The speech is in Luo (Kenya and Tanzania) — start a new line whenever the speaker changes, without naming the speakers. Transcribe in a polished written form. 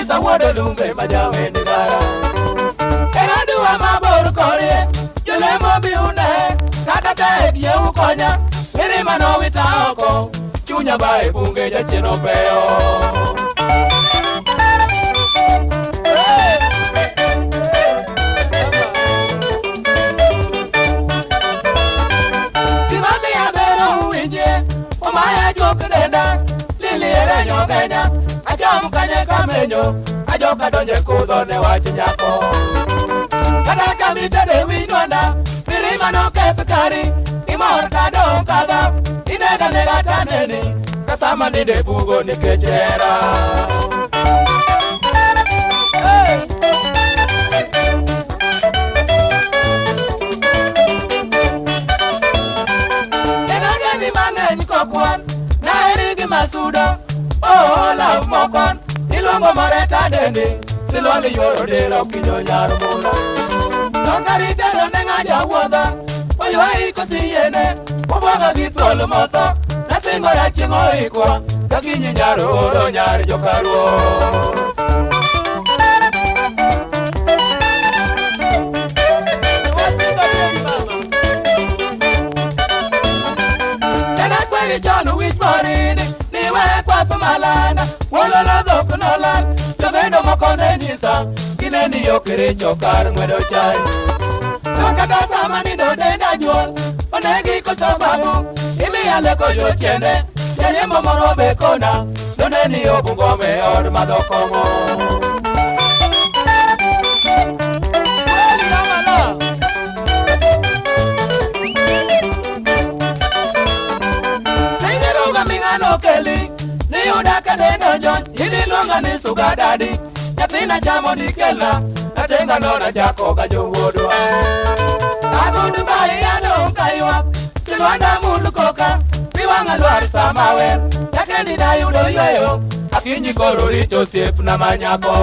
Nyisa wuod Olumbe ma jawendi gara. En aduwa mabor korie, jolemo bi une, kata tek yie ukonya, mirima nowita oko, chunya ba e bunge jachien opeyo. Hey! Hey! Gima miya bero uwinjie, omaya juok denda, lili ere nyogenya, acham kanye kamenyo, ajoka donje kudho ne wach nyako. Kata kamitede wi nwanda, mirima noketh kari, imor tadong' kadha, inega nega taneni, kasama ninde bugo nikech hera. Hey! Enageni mang'eny kokwan, naheri gi masudo, oh law mokon, iluongo more tadendi, silwali yuoro dero kinyo nyar mula. To kari tedo ne ng'a jawuodha, oywayi kosiyiene, obwaga gi thuol motho, nasingora chieng' oikwa, kakinyi nyar oro nyar jokaruo. Nena kweri chon wich morini, niwe kwath malanda, wuololo dhok nolal, jogedo moko ne nyisa, gineni yo kericho kar ng'wedo chai. To kata sama nindo denda nyuol, onegi koso babu, imiya leko jochiende, jariembo moro be kona, noneni obungome e od madho kong'o. Kweli amala. Naineruga ming'ano keli, niyuda ka denda ojony, in iluonga ni sugar daddy, nyathina chamo dikelna, natenga no nachako ga jowuodwa. Agund bai adong' kaywak, silwanda mul koka, pi wang'a lwar sama wer, nyakendi nayudo yweyo, akinyi koro rito osiepna ma nyako.